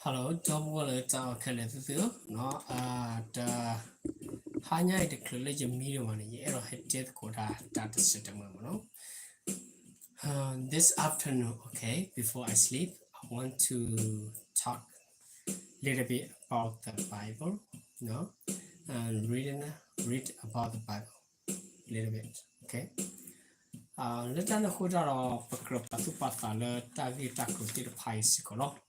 Hello ဒီပုၢ်ဝဲၢ်လၢတၢ်အဲၣ်ခဲလၢာ်သ့ၣ်ဧၢ, တဟါညါအံၤတချုးလၢယမံဒံးဘၣ်န့ၣ် ယအဲၣ်ဒိးဟဲတဲသကိးတၢ်တၢ်တစဲးတမှဲမ့ၢ်နီၤ. This afternoon, okay, before I sleep, I want to talk little bit about the Bible, no? And reading, read about the Bible little bit, okay? လၢတၢ်န့ၣ်အဃိတၢ်ဒီး ပကြၢးပာ်သူၣ်ပာ်သးလၢတၢ်ဂ့ၢ်တၢ်ကျိၤသ့ၣ်တဖၣ်အံၤစ့ၢ်ကီးလီၤ.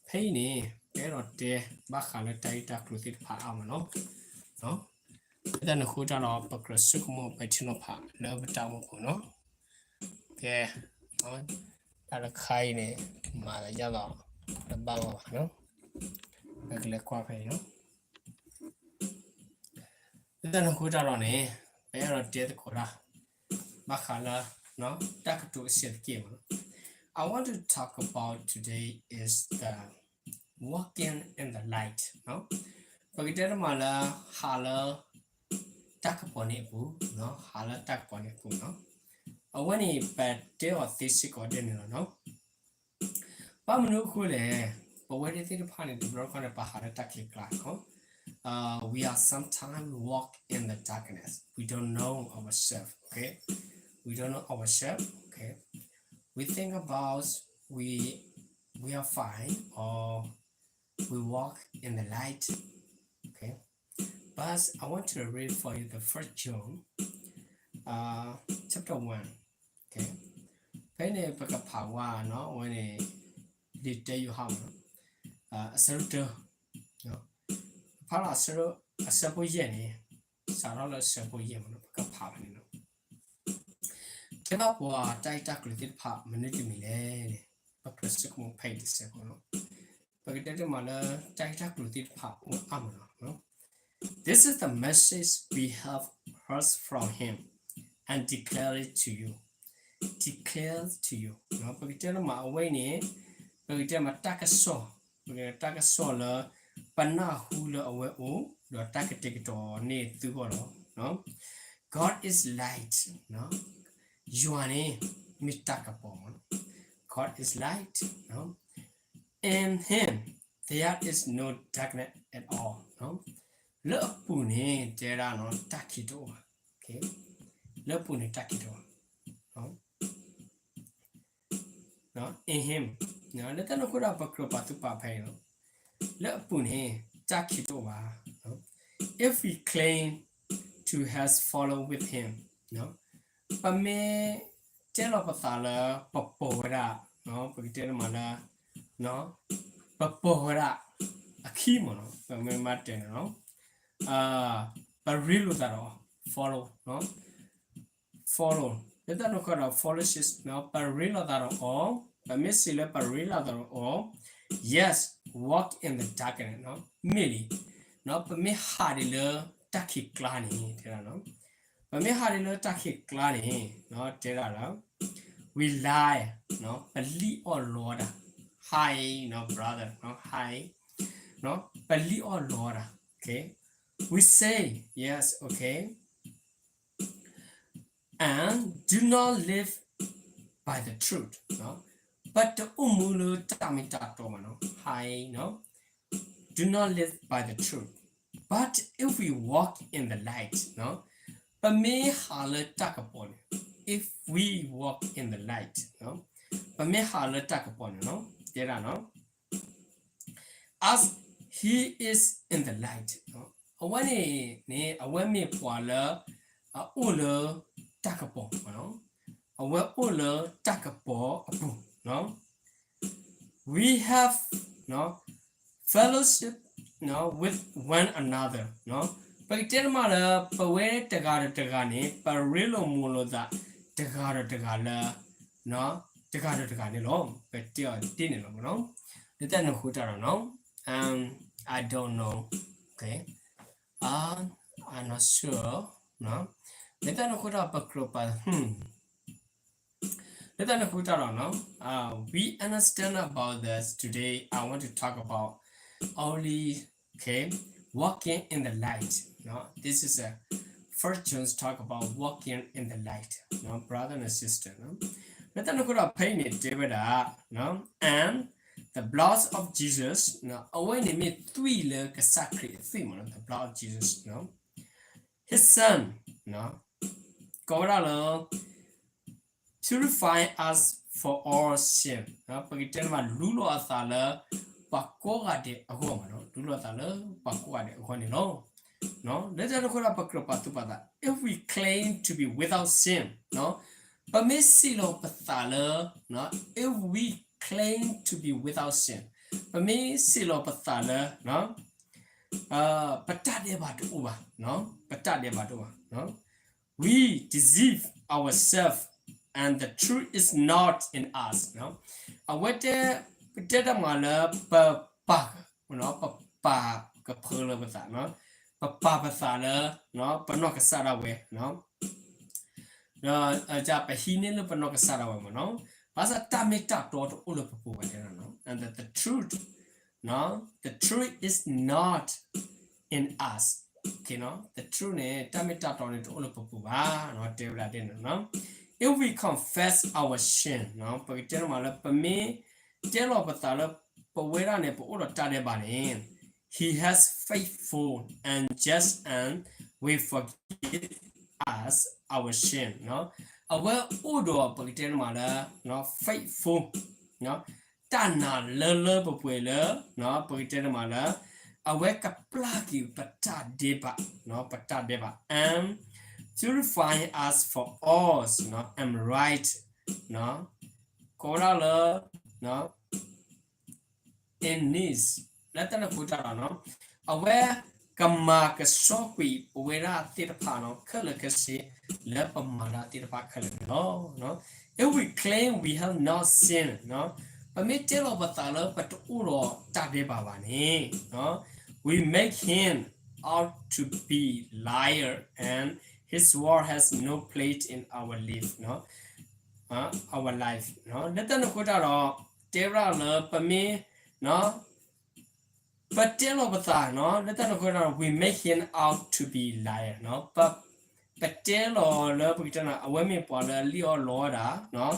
ဖဲအံၤန့ၣ် ပအဲၣ်ဒိးတဲဘၣ်ဃးလၢတၢ်ဂ့ၢ်တၢ်ကျိၤသ့ၣ်တဖၣ်အါမးနီၤ. လၢတၢ်န့ၣ်အဃိတၢ်ဒီး ပကြၢးဆိကမိၣ်ပဲာ်ထံနီၤဖးလၢပတၢ်အိၣ်မူပူၤနီၤ. ကဲ, တၢ်တခါအံၤန့ၣ် မၤသးဒ်သိး တဘၣ်ဂီၢ်ဘၣ်နီၤ. ပကလဲၤကွၢ်ဖဲအံၤနီၤ. လၢတၢ်န့ၣ်အဃိတၢ်ဒီးန့ၣ် ပအဲၣ်ဒိးတဲသကိးတၢ် ဘၣ်ဃးလၢ တၢ်ကတိၤအဆံးတက့ၢ်မ့ၢ်နီၤ. I want to talk about today is the walking in the light. ပကတဲတမးလၢ ဟးလၢ တၢ်ကပီၤန့ၣ်အပူၤ, ဟးလၢတၢ်ကပီၤန့ၣ်အပူၤနီၤ. အဝဲန့ၣ် ပတဲအီၤသ့စ့ၢ်ကီးဒ်န့ၣ်လီၤနီၤ. ဘၣ်မနုၤအဃိလဲၣ်, ပဝဲဒၣ်သ့ၣ်တဖၣ်န့ၣ် တဘျီတခီၣ်န့ၣ် ပဟးလၢတၢ်ခံးကျါနီၤ. We are sometimes walk in the darkness. We don't know ourselves, okay? We don't know ourselves, okay? We think about we we are fine or we walk in the light, okay? But I want to read for you the first John, uh, chapter one, okay? ဖဲန့�်ပကဖးဝဲနီၤ, အဝဲန့ၣ် လံာ်တၢယိၤဟၣ်မ့ၢ်နီၤ, အဆၢဒိၣ်တၢ, ဖးလီၤအဆၢဒိၣ်, အဆၢဖိယဲၢ်န့ၣ်, စးထီၣ်လၢအဆၢဖိယဲၢ်မ့ၢ်နီၤ, ပကဖးဖဲန့ၣ်နီၤ. တဲဘၣ်ပှၤတၢ်ဂ့ၢ်တၢ်ကျိၤသ့ၣ်တဖၣ်မနုၤတမံၤလဲၣ်န့ၣ်, ပကြၢးဆိကမိၣ်ဖဲအံၤတစဲးဖိနီၤ. ပကတဲတမးလၢတၢ်ဂ့ၢ်တၢ်ကျိၤသ့ၣ်တဖၣ်အိၣ်အါမးနီၤ. This is the message we have heard from him and declare it to you. Declare to you. ပကတဲတမးအဝဲအံၤန့ၣ်, ပကတဲမးတၢ်ကစီၣ်, ပကတဲတၢ်ကစီၣ်လၢ ပနၢ်ဟူလၢအဝဲအိၣ်, ဒီးတၢ်ကတဲာ်ကတီၤန့ၢ်သုဂီၢ်လီၤ. God is light. ယွၤန့ၣ် မ့ၢ်တၢ်ကပီၤမ့ၢ်နီၤ. God is light. In him, there is no darkness at all. လၢအပူၤန့ၣ် တဲဒၣ်နီၤ တၢ်ခံးတအိၣ်ဘၣ်. လၢအပူၤန့ၣ် တၢ်ခံးတအိၣ်ဘၣ်. In him, လၢတၢ်န့ၣ်အဃိဒီး ပကြၢးပာ်သူၣ်ပာ်သးဖဲအံၤလီၤ. လၢအပူၤန့ၣ် တၢ်ခံးတအိၣ်ဘၣ်. If we claim to have followed with him, ပမ့ၢ်တဲလီၤပသးလၢပပိာ်ဝဲဒၣ်, ပကတဲတမးလၢ ပပိာ်ဝဲဒၣ်အခံမ့ၢ်နီၤ, ပမ့ၢ်မၤတၢ်န့ၣ်လီၤ. ပရ့လိာ်သးဒီးအီၤ, follow, follow, လၢတၢ်န့ၣ်အဃိဒီး fellowship, ပရ့လိာ်သးဒီးအီၤ, ပမ့ၢ်စံးလၢပရ့လိာ်သးဒီးအီၤ, yes, walk in the darkness, မ့ၢ်လံ, ပမ့ၢ်ဟးဒံးလၢတၢ်ခံးကျါန့ၣ် တဲဒၣ်, ပမ့ၢ်ဟးဒံးလၢတၢ်ခံးကျါန့ၣ် တဲဒၣ်လၢ we lie, ပလံၣ်အီၣ်လီတၢ်, hide, brother, hide, ပလံၣ်အီၣ်လီတၢ်, okay, we say, yes, okay, and do not live by the truth, ပတအိၣ်မူလၢတၢ်မ့ၢ်တၢ်တီဘၣ်နီၤ, hide, do not live by the truth, but if we walk in the light, ပမ့ၢ်ဟးလၢတၢ်ကပီၤန့ၣ်, if we walk in the light, ပမ့ၢ်ဟးလၢတၢ်ကပီၤန့ၣ်, တဲဒၣ်နီၤ as he is in the light, အဝဲန့ၣ်န့ၣ် အဝဲမ့ၢ်ပှၤလၢ အအိၣ်လၢတၢ်ကပီၤ, အဝဲအိၣ်လၢတၢ်ကပီၤအပူၤ, we have fellowship with one another, ပကတဲတမးလၢ ပဝဲတဂၤဒီးတဂၤန့ၣ် ပရ့လိာ်မုာ်လိာ်သး တဂၤဒီးတဂၤလၢ တဂၤဒီးတဂၤန့ၣ်လီၤ. ပတဲအီၤဒ်န့ၣ်လီၤမ့ၢ်နီၤ. လၢတၢ်န့ၣ်အဃိတၢ်ဒီးနီၤ, I don't know, okay, I'm not sure, လၢတၢ်န့ၣ်အဃိတၢ် ပကြၢးပာ် လၢတၢ်န့ၣ်အဃိတၢ်ဒီးနီၤ, we understand about this today. I want to talk about only, okay, walking in the light. This is a first John talk about walking in the light, brother and sister. လၢတၢ်န့ၣ်အဃိတၢ် ဖဲအံၤန့ၣ်တဲဝဲဒၣ် and the blood of Jesus အဝဲန့ၣ်မ့ၢ်သွံၣ်လၢကစၢ်ခရံာ်အသွံၣ်မ့ၢ်နီၤ the blood of Jesus, his son ကိးဝဲဒၣ်လၢ purify us for all sin ပကတဲန့ၣ်မး လူလီၤအသးလၢ ပှၤကိးဂၤဒဲးအဂီၢ်မ့ၢ်နီၤ လူလီၤအသးလၢပှၤကိးဂၤဒဲးအဂီၢ်န့ၣ်လီၤ. လၢတၢ်န့ၣ်အဃိဒီး ပကြၢးပာ်သူၣ်ပာ်သး if we claim to be without sin ပမ့ၢ်စံးလီၤပသးလၢ if we claim to be without sin ပမ့ၢ်စံးလီၤပသးလၢ ပတၢ်ဒဲးဘးတအိၣ်ဘၣ်, ပတၢ်ဒဲးဘးတအိၣ်ဘၣ်, we deceive ourselves and the truth is not in us အဝဲတဲ, ပတဲတၢ်မၤလၢ ပပာ်, ပပာ်ကဖၢလၢပသး, ပပာ်ပသးလၢ ပနီၢ်ကစၢ်ဒၣ်ဝဲ ဒီးပဟံးန့ၢ်လၢပနီၢ်ကစၢ်ဒၣ်ဝဲမ့ၢ်နီၤ, ဘၣ်ဆၣ်တၢ်မ့ၢ်တၢ်တီတအိၣ်လၢပပူၤဘၣ်, and the, the truth, the truth is not in us, the truth န့ၣ် တၢ်မ့ၢ်တၢ်တီန့ၣ်တအိၣ်လၢပပူၤဘၣ်, တဲဝဲဒၣ်ဒ်န့ၣ်, if we confess our sin ပကတဲန့ၣ်မးလၢ ပမ့ၢ်တဲလီၤပသးလၢ ပဝဲဒၣ်န့ၣ် ပအိၣ်ဒီးတၢ်ဒဲးဘးန့ၣ် He has faithful and just and will forgive us our sin အဝဲအိၣ်ဒီး ပကတဲန့ၣ်မးလၢ faithful တၢ်နာ်လၢလၢပှဲၤပှဲၤလၢ ပကတဲန့ၣ်မးလၢ အဝဲကပျၢ်က့ၤပတၢ်ဒဲးဘး, ပတၢ်ဒဲးဘး and purify us for all, am right, ကိးဝဲဒၣ်လၢ in this လၢတၢ်န့ၣ်အဃိတၢ်ဒီး အဝဲကမၤကဆှီကွံာ်ပဝဲဒၣ်သ့ၣ်တဖၣ် ခဲလၢာ်ခဲဆ့ လၢပမၤတၢ်သ့ၣ်တဖၣ်ခဲလၢာ်န့ၣ်လီၤ. If we claim we have not sinned ပမ့ၢ်တဲလီၤပသးလၢပတအိၣ်ဒီးတၢ်ဒဲးဘးဘၣ်န့ၣ် we make him out to be liar and his word has no place in our life, our life လၢတၢ်န့ၣ်အဃိတၢ်ဒီး တဲဝဲဒၣ်လၢပမ့ၢ် ပတဲလီၤပသး လၢတၢ်န့ၣ်အဃိတၢ်ဒီး we make him out to be liar, ပတဲလီၤလၢပကတဲန့ၣ် အဝဲမ့ၢ်ပှၤလၢအလံၣ်အီၣ်လီအီၣ်ဒၣ်,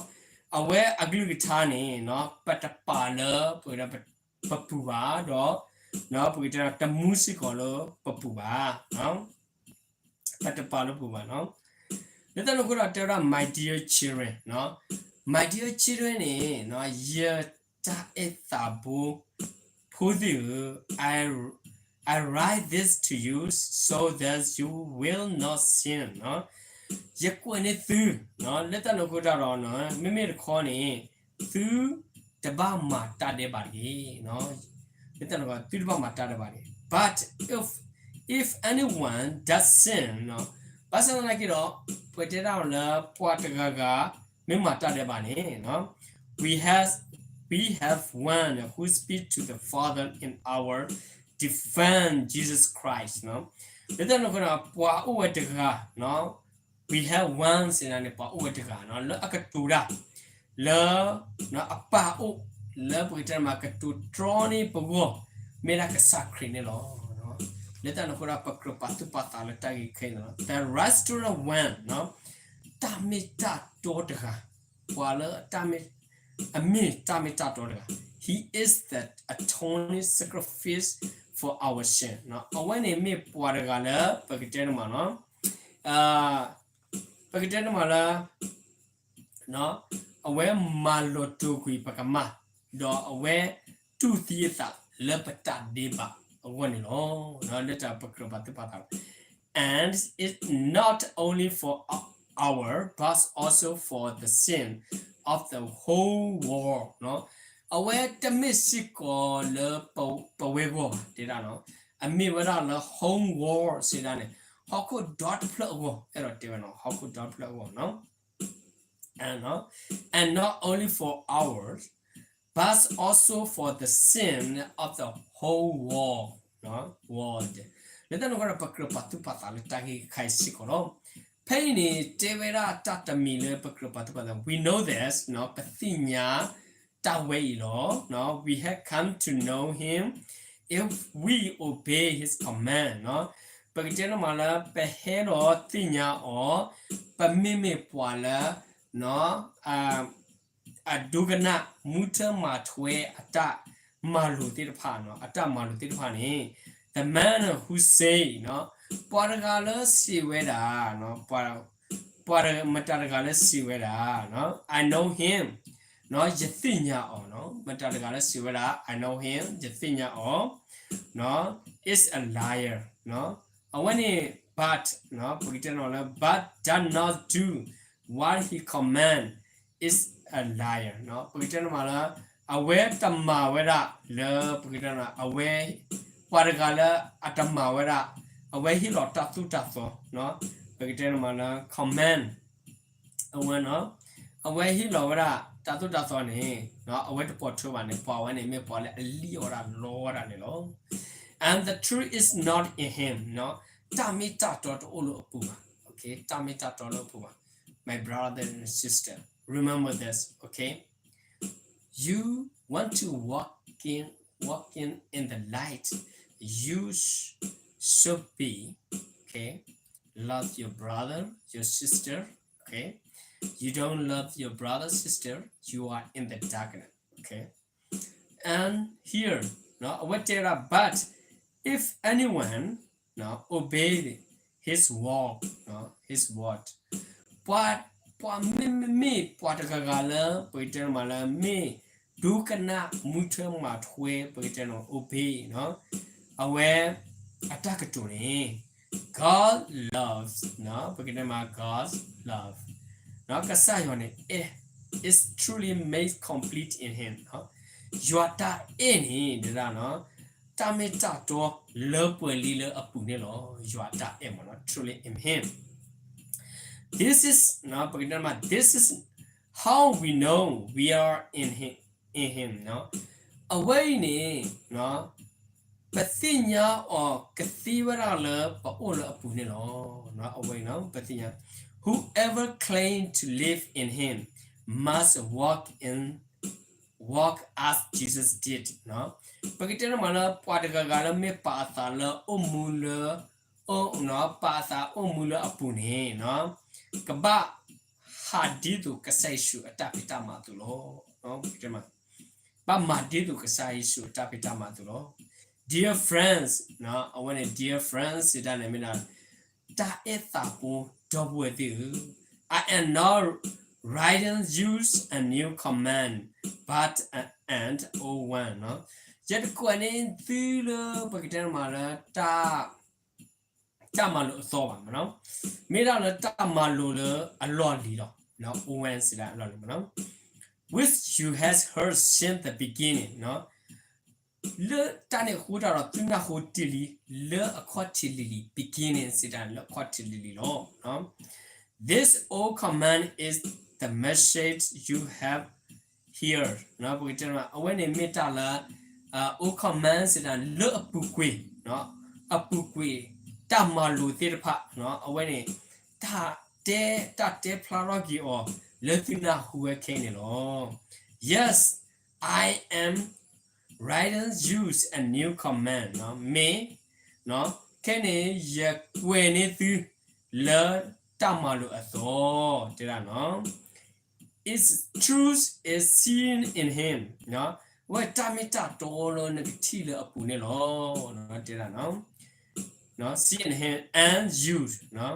အဝဲအကလုၢ်ကထါန့ၣ် ပတပာ်လၢ ပကတဲ ပပူၤဘၣ်ဒီး ပကတဲတမူစ့ၢ်ကီးလၢပပူၤဘၣ်, ပတပာ်လၢပူၤဘၣ်. လၢတၢ်န့ၣ်အဃိဒီးတဲဝဲဒၣ် my dear children, my dear children န့ၣ် ယတၢ်အဲၣ်သးဘိဖိသ့ၣ်ဧၢ, I, I write this to you so that you will not sin, ယကွဲးန့ၢ်သု လၢတၢ်န့ၣ်အဃိတၢ်ဒီး မ့မ့ၢ်တခီန့ၣ် သုတဘၣ်မၤတၢ်ဒဲးဘးတဂ့ၤ, လၢတၢ်န့ၣ်အဃိ သုတဘၣ်မၤတၢ်ဒဲးဘးတဂ့ၤ. But if, if anyone does sin, ဘၣ်ဆၣ်သနာ်က့ဒီး ပတဲဒၣ်လၢပှၤတဂၤဂၤ မ့ၢ်မၤတၢ်ဒဲးဘးန့ၣ် we have, we have one who speak to the Father in our defense, Jesus Christ, လၢတၢ်န့ၣ်အဃိဒီး ပှၤအိၣ်ဝဲတဂၤ we have one စံးဒၣ်န့ၣ် ပှၤအိၣ်ဝဲတဂၤ လၢအကတိၤတၢ် လၢ အပၢ်အိၣ် လၢပကတဲမး ကတိၤတြီန့ၢ်ပဂီၢ် မ့ၢ်ဒၣ်ကစၢ်ခရံာ်န့ၣ်လီၤ. လၢတၢ်န့ၣ်အဃိဒီး ပကြၢးပာ်သူၣ်ပာ်သးလၢတၢ်ဂ့ၢ်ခဲအံၤန့ၣ်လီၤ. The restorer one, တၢ်မ့ၢ်တၢ်တီတဂၤ ပှၤလၢတၢ်မ့ၢ် အမ့ၢ်တၢ်မ့ၢ်တၢ်တီတဂၤ He is the atoning sacrifice for our sin, အဝဲန့ၣ်မ့ၢ်ပှၤတဂၤလၢ ပကတဲန့ၣ်မး ပကတဲန့ၣ်မးလၢ အဝဲမၤလီၤတိာ်ကွံာ်ပကမၢ်, ဒီးအဝဲတူၢ်သံအသးလၢပတၢ်ဒဲးဘးအဂီၢ်န့ၣ်လီၤ. လၢတၢ်ပကြၢးပာ်သူၣ်ပာ်သး And it's not only for our, but also for the sin of the whole world, အဝဲတမ့ၢ်စ့ၢ်ကီးလၢပဝဲဂီၢ်ဘၣ် တဲဒၣ်, အမ့ၢ်ဝဲဒၣ်လၢ whole world စံးဒၣ်န့ၣ် ဟီၣ်ခိၣ်ဒီတဖျၢၣ်အဂီၢ်, အဲၣ်ဒိးတဲဝဲနီၤ ဟီၣ်ခိၣ်ဒီတဖျၢၣ်အဂီၢ် and not only for ours, but also for the sin of the whole world, world. လၢတၢ်န့ၣ်အဃိဒီး ပကြၢးပာ်သူၣ်ပာ်သးလၢတၢ်ဂ့ၢ်ခဲအံၤစ့ၢ်ကီးလီၤ. ဖဲအံၤန့ၣ် တဲဝဲဒၣ်တၢ်တမံၤလၢပကြၢးပာ်သူၣ်ပာ်သး we know this, ပသ့ၣ်ညါတၢ်ဝဲအံၤလီၤ. We have come to know him if we obey his command, ပကတဲန့ၣ်မးလၢ ပဟဲဒီးသ့ၣ်ညါအီၤ ပမ့မ့ၢ်ပှၤလၢ အ အဒိကနၣ်မူထၢမၤထွဲအတၢ်မၤလိာ်သ့ၣ်တဖၣ်, အတၢ်မၤလိာ်သ့ၣ်တဖၣ်န့ၣ်, the man who say, ပှၤတဂၤလၢစံးဝဲဒၣ်, ပှၤမတၤတဂၤလၢစံးဝဲဒၣ်, I know him, ယသ့ၣ်ညါအီၤ, မတၤတဂၤလၢစံးဝဲဒၣ် I know him, ယသ့ၣ်ညါအီၤ, is a liar, အဝဲန့ၣ်, but, ပကတဲန့ၣ်လၢ but does not do what he command is a liar, ပကတဲန့ၣ်မးလၢ အဝဲတမၤဝဲဒၣ်လၢ ပကတဲန့ၣ် အဝဲ ပှၤတဂၤလၢအတမၤဝဲဒၣ်, အဝဲဟ့ၣ်လီၤတၢ်သိၣ်တၢ်သီ, ပကတဲန့ၣ်မးလၢ command အဝဲ, အဝဲဟ့ၣ်လီၤဝဲဒၣ်တၢ်သိၣ်တၢ်သီန့ၣ်, အဝဲတပိာ်ထွဲဘၣ်န့ၣ် ပှၤဝဲန့ၣ်မ့ၢ်ပှၤလၢအလံၣ်အီၣ်ဒၣ်လီဝဲဒၣ်န့ၣ်လီၤ. And the truth is not in him, တၢ်မ့ၢ်တၢ်တီတအိၣ်လၢအပူၤဘၣ်, တၢ်မ့ၢ်တၢ်တီလၢအပူၤဘၣ်. My brother and sister, remember this, okay? You want to walk in, walk in, in the light, you sh- should be, okay? Love your brother, your sister, okay? You don't love your brother, sister, you are in the darkness, okay? And here, အဝဲတဲဒၣ်, but if anyone obey his word, his word, ပှၤ, ပှၤမ့မ့မ့ၢ်ပှၤတဂၤဂၤလၢ ပကတဲန့ၣ်မးလၢ မ့ၢ်ဒိကနၣ်မူထၢမၤထွဲ ပကတဲန့ၣ် obey အဝဲအတၢ်ကတိၤန့ၣ်, God loves, ပကတဲမး God love, ကစၢ်ယွၤန့ၣ် is truly made complete in him, ယွၤတၢ်အဲၣ်န့ၣ်ဒၣ်, တၢ်မ့ၢ်တၢ်တီလၢပှဲၤလံလၢအပူၤန့ၣ်လီၤ. ယွၤတၢ်အဲၣ်မး truly in him. This is, ပကတဲမး this is how we know we are in him, in him, အဝဲအံၤန့ၣ် ပသ့ၣ်ညါအီၤကသ့ဝဲဒၣ်လၢပအိၣ်လၢအပူၤန့ၣ်လီၤ. အဝဲအံၤ ပသ့ၣ်ညါ, whoever claim to live in him must walk in, walk as Jesus did, ပကတဲန့ၣ်မးလၢ ပှၤတဂၤဂၤလၢမ့ၢ်ပာ်အသးလၢအိၣ်မူလၢ, ပာ်အသးအိၣ်မူလၢအပူၤန့ၣ်, ကဘၣ် ဟးဒ်သိးကစၢ်ယ့ၣ်ၡူးအတၢ်ဖံးတၢ်မၤအသိးလီၤ. ဘၣ်မၤဒ်သိးကစၢ်ယ့ၣ်ၡူးအတၢ်ဖံးတၢ်မၤအသိးလီၤ. Dear friends, အဝဲန့ၣ် dear friends စံးတၢ်န့ၣ်မ့ၢ်ဒၣ် တၢ်အဲၣ်သးဖိဒီပုၢ်ဝဲၢ်သ့ၣ်ဧၢ, I am not writing you a new command, but an old one, ယတကွဲးန့ၢ်သုလၢ ပကတဲန့ၣ်မးလၢ တၢ် တၢ်မၤလိာ်အသီဘၣ်မးနီၤ, မ့ၢ်ဒၣ်လၢတၢ်မၤလိာ်လၢအလီၢ်လံၤလီၤ, old one စံးဒၣ်အလီၢ်လံၤမးနီၤ, which you have heard since the beginning, လၢတၢ်န့ၣ်အဃိတၢ်ဒီးသုနၢ်ဟူတ့ၢ်လံ, လၢအခီၣ်ထံးလံၤလံၤ, beginning စံးဒၣ်လၢအခီၣ်ထံးလံၤလံၤလီၤ. This old command is the message you have heard, ပကတဲန့ၣ် အဝဲန့ၣ်မ့ၢ်တၢ်လၢ old command စံးဒၣ်လၢအပူၤကွံာ်, အပူၤကွံာ် တၢ်မၤလိာ်သ့ၣ်တဖၣ်, အဝဲန့ၣ် တၢ်တဲ, တၢ်တဲဖျါထီၣ်က့ၤအီၤ လၢသုနၢ်ဟူဝဲခဲအံၤန့ၣ်လီၤ. Yes, I am writing you a new command, မ့ၢ်, ခဲအံၤန့ၣ် ယကွဲးန့ၢ်သု လၢတၢ်မၤလိာ်အသီ, တဲဒၣ်နီၤ, its truth is seen in him, အဝဲတၢ်မ့ၢ်တၢ်တီလၢနကထံၣ်လၢအပူၤန့ၣ်လီၤ, တဲဒၣ်နီၤ, seen in him and you, ဒီး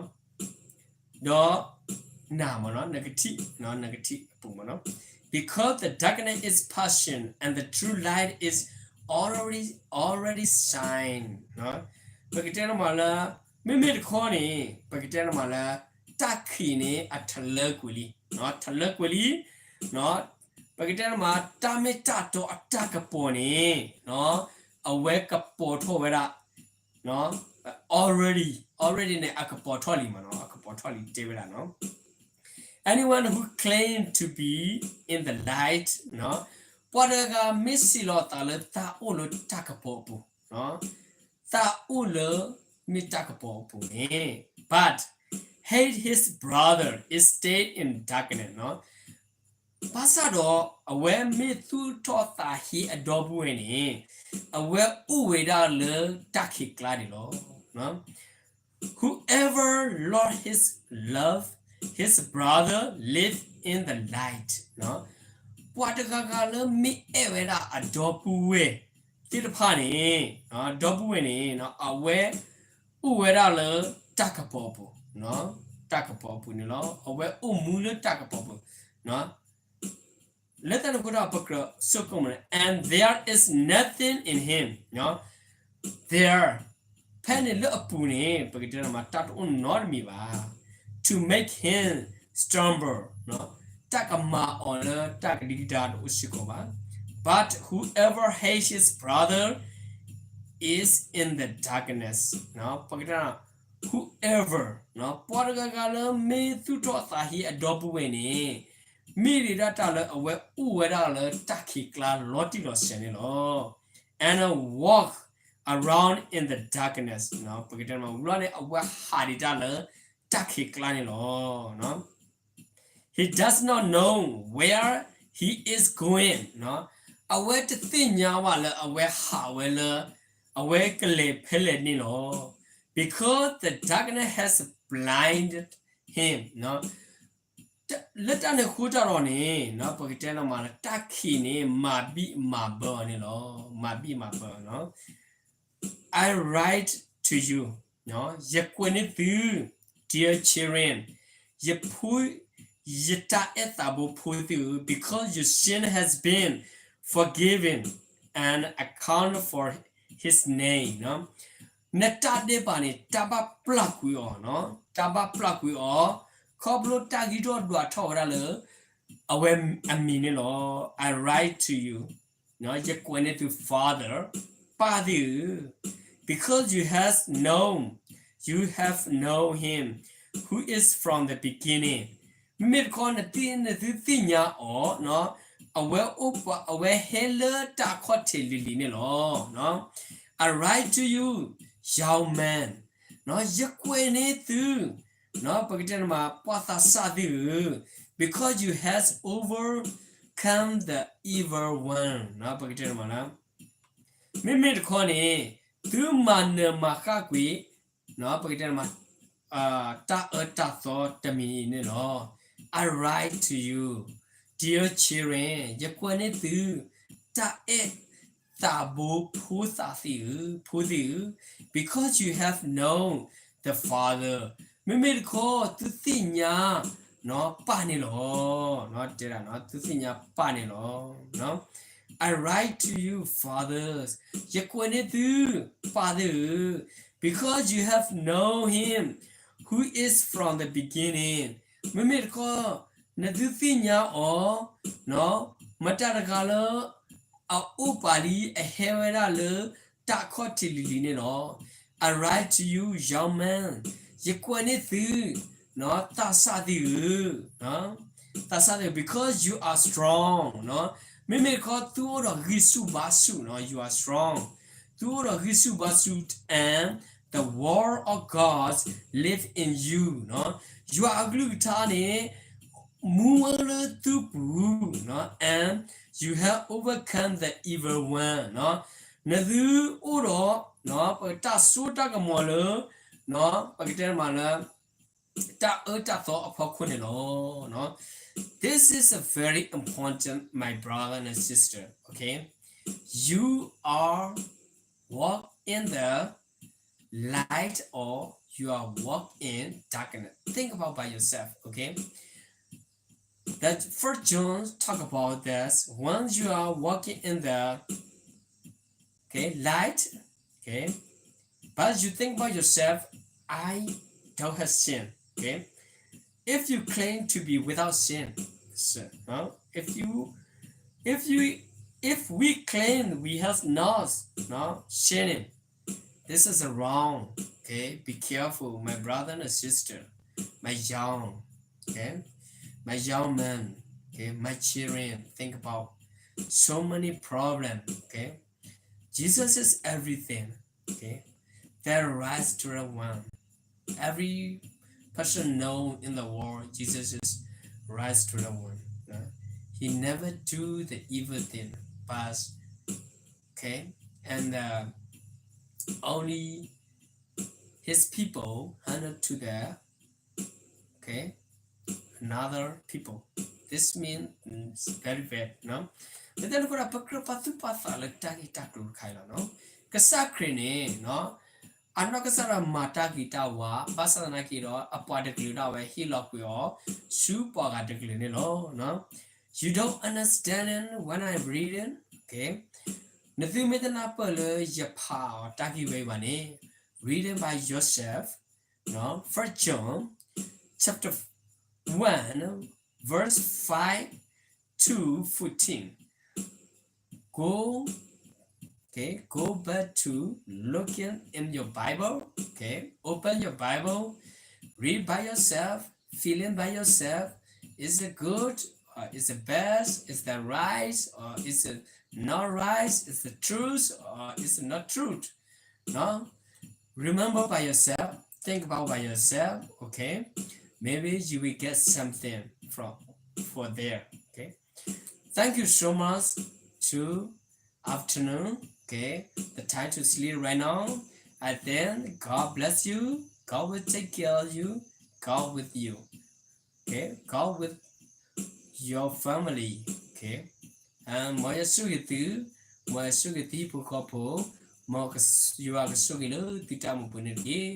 နၤမးနီၤ, နကထံၣ်, နကထံၣ်အပူၤမးနီၤ, because the darkness is passing and the true light is already, already shine, ပကတဲန့ၣ်မးလၢ မ့မ့ၢ်တခီန့ၣ် ပကတဲန့ၣ်မးလၢ တၢ်ခံးန့ၣ်အထလၢကွံာ်လံ, ထလၢကွံာ်လံ, ပကတဲန့ၣ်မး တၢ်မ့ၢ်တၢ်တီအတၢ်ကပီၤန့ၣ် အဝဲကပီၤထီၣ်ဝဲဒၣ်, already, already န့ၣ် အကပီၤထီၣ်လံမးနီၤ, အကပီၤထီၣ်လံတဲဝဲဒၣ်နီၤ, anyone who claim to be in the light, ပှၤတဂၤမ့ၢ်စံးလီၤသးလၢသးအိၣ်လၢတၢ်ကပီၤအပူၤ, သးအိၣ်လၢမ့ၢ်တၢ်ကပီၤအပူၤန့ၣ်, but hate his brother is stay in darkness, ဘၣ်ဆၣ်ဒီး အဝဲမ့ၢ်သူၣ်ထီၣ်သးဟ့အဒီပုၢ်ဝဲၢ်န့ၣ်, အဝဲအိၣ်ဝဲဒၣ်လၢတၢ်ခံးကျါန့ၣ်လီၤ. Whoever love his, love his brother live in the light, ပှၤတဂၤဂၤလၢမ့ၢ်အဲၣ်ဝဲဒၣ်အဒီပုၢ်ဝဲၢ်သ့ၣ်တဖၣ်န့ၣ်, ဒီပုၢ်ဝဲၢ်န့ၣ် အဝဲအိၣ်ဝဲဒၣ်လၢတၢ်ကပီၤအပူၤ, တၢ်ကပီၤအပူၤန့ၣ်လီၤ. အဝဲအိၣ်မူလၢတၢ်ကပီၤအပူၤ, လၢတၢ်န့ၣ်အဃိဒီး ပကြၢးဆိကမိၣ်န့ၣ် and there is nothing in him, there, ဖဲန့ၣ်လၢအပူၤန့ၣ် ပကတဲမး တၢ်တအိၣ်နီတမံၤဘၣ်, to make him stumble, တၢ်ကမၤအီၤလၢတၢ်ကဒံကဒါတအိၣ်စ့ၢ်ကီးဘၣ်. But whoever hates his brother is in the darkness, ပကတဲ whoever, ပှၤတဂၤဂၤလၢမ့ၢ်သူၣ်ထီၣ်သးဟ့အဒီပုၢ်ဝဲၢ်န့ၣ် မ့ၢ်ဒၣ်တၢ်လၢအဝဲအိၣ်ဝဲဒၣ်လၢတၢ်ခံးကျါလီၤတံၢ်လီၤဆဲးန့ၣ်လီၤ. And walk around in the darkness, ပကတဲမး ဝံၤလီၤန့ၣ် အဝဲဟးဒံးတၢ်လၢတၢ်ခံးကျါန့ၣ်လီၤ. He does not know where he is going, အဝဲတသ့ၣ်ညါဘၣ်လၢအဝဲဟးဝဲလၢ အဝဲကလဲၤဖဲလဲၣ်န့ၣ်လီၤ. Because the darkness has blinded him, လၢတၢ်န့ၣ်အဃိတၢ်ဒီးန့ၣ် ပကတဲလီၤမးလၢတၢ်ခံးန့ၣ် မၤဘံၣ်မၤဘၢအီၤန့ၣ်လီၤ. မၤဘံၣ်မၤဘၢအီၤ I write to you, ယကွဲးန့ၢ်သု, dear children, ယဖိ, ယတၢ်အဲၣ်သးဘိဖိသ့ၣ်ဧၢ, because your sin has been forgiven and account for his name, နတၢ်ဒဲးဘးန့ၣ် တၢ်ဘၣ်ပျၢ်ကွံာ်အီၤ, တၢ်ဘၣ်ပျၢ်ကွံာ်အီၤ, ခီဖျိတၢ်ဂံၢ်ထီၣ်ဒွးထီၣ်ဝဲဒၣ်လၢ အဝဲအမံၤန့ၣ်လီၤ. I write to you, ယကွဲးန့ၢ်သု Father, ပၢ်သ့ၣ်ဧၢ, because you have known, you have known him who is from the beginning, မ့မ့ၢ်တခီ နသုသ့ၣ်ညါအီၤ, အဝဲအိၣ်ပှၤ အဝဲဟဲလၢတၢ်အခီၣ်ထံးလံၤလံၤန့ၣ်လီၤ. I write to you, young man, ယကွဲးန့ၢ်သု, ပကတဲန့ၣ်မး ပှၤသးစၢ်သ့ၣ်ဧၢ, because you have overcome the evil one, ပကတဲန့ၣ်မးလၢ မ့မ့ၢ်တခီန့ၣ် သုမၤနၢၤမၤဃၣ်ကွံာ်, ပကတဲန့ၣ်မး တၢ်အၢတၢ်သီတမံၤအံၤန့ၣ်လီၤ. I write to you, dear children, ယကွဲးန့ၢ်သု တၢ်အဲၣ်သးဘိဖိသၣ်သ့ၣ်ဧၢ, ဖိသ့ၣ်ဧၢ, because you have known the Father, မ့မ့ၢ်တခီ သုသ့ၣ်ညါ ပၢ်န့ၣ်လီၤ. တဲဒၣ် သုသ့ၣ်ညါပၢ်န့ၣ်လီၤ. I write to you, fathers, ယကွဲးန့ၢ်သု ပၢ်သ့ၣ်ဧၢ, because you have known him who is from the beginning, မ့မ့ၢ်တခီ နသုသ့ၣ်ညါအီၤ မတၤတဂၤလၢ အအိၣ်ပာ်လံ အဟဲဝဲဒၣ်လၢတၢ်အခီၣ်ထံးလံၤလံၤန့ၣ်လီၤ. I write to you, young men, ယကွဲးန့ၢ်သု သးစၢ်သ့ၣ်ဧၢ, သးစၢ်သ့ၣ်ဧၢ, because you are strong, မ့မ့ၢ်တခီ သုအိၣ်ဒီးဂံၢ်ဆူၣ်ဘါဆူၣ်, you are strong, သုအိၣ်ဒီးဂံၢ်ဆူၣ်ဘါဆူၣ် and the word of God live in you, ယွၤအကလုၢ်ကထါန့ၣ် မူဝဲလၢသုပူၤ, and you have overcome the evil one, နသုအိၣ်ဒီး ပတၢ်စိတၢ်ကမီၤလၢ ပကတဲမးလၢ တၢ်အၢတၢ်သီအဖီခိၣ်န့ၣ်လီၤ. This is a very important, my brother and sister, okay? You are walk in the light or you are walk in darkness. Think about by yourself, okay? That First John talk about this. Once you are walking in the, okay, light, okay, but you think about yourself, I don't have sin, okay? If you claim to be without sin, so, no? If you, if you, if we claim we have not, no, sinning, this is wrong, okay? Be careful, my brother and sister, my young, okay? My young man, okay? My children, think about so many problems, okay? Jesus is everything, okay? That rise to the one. Every person know in the world, Jesus is rise to the one. Uh, he never do the evil thing, but, okay, and, uh, only his people handle to the, okay, another people. This means very bad. မ့ၢ်တဲန့ၣ်အဃိဒီး ပကြၢးပာ်သူၣ်ပာ်သးလၢတၢ်ဂ့ၢ်တၢ်ကျိၤတခါအံၤလီၤ. ကစၢ်ခရံာ်န့ၣ် အနီၢ်ကစၢ်ဒၣ်မၤတၢ်ဂ့ၤတၢ်ဝါ, ဘၣ်ဆၣ်သနာ်က့ဒီး အပှၤတကလုာ်ဒၣ်ဝဲဟ့ၣ်လီၤကွံာ်အီၤ ဆူပှၤဂၤတကလုာ်န့ၣ်လီၤ. You don't understand when I'm reading, okay? နသုမ့ၢ်တနၢ်ပၢၢ်လၢယဖးအီၤတၢ်ဂ့ၢ်ဝဲအံၤဘၣ်န့ၣ်, read it by yourself. First John chapter one, verse five to fourteen. Go, okay, go back to looking in your Bible. Okay, open your Bible, read by yourself, feeling by yourself. Is it good? Or is it bad? Is that right? Or is it not right? Is it truth? Or is it not truth? No? Remember by yourself, think about by yourself, okay? Maybe you will get something from for there, okay? Thank you so much to afternoon, okay? The time to sleep right now. And then God bless you. God will take care of you. God with you. Okay? God with your family, okay? မ်ယွၤဆိၣ်ဂ့ၤသု, မ်ယွၤဆိၣ်ဂ့ၤသုဟံၣ်ဖိဃီဖိ, မ်ယွၤကဆိၣ်ဂ့ၤလၢသုတၢ်အိၣ်မူပူၤန့ၣ်တက့ၢ်.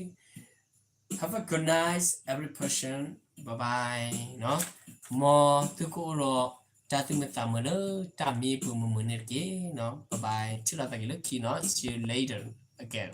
Have a good night, every person. Bye bye. မ်သုကအိၣ်ဒီးတၢ်သူၣ်မုာ်သးမုာ်လၢတၢ်မံအပူၤမုာ်မုာ်န့ၣ်တက့ၢ်. Bye bye. ထံၣ်လိာ်သးက့ၤလၢခံနီၤ. See you later again.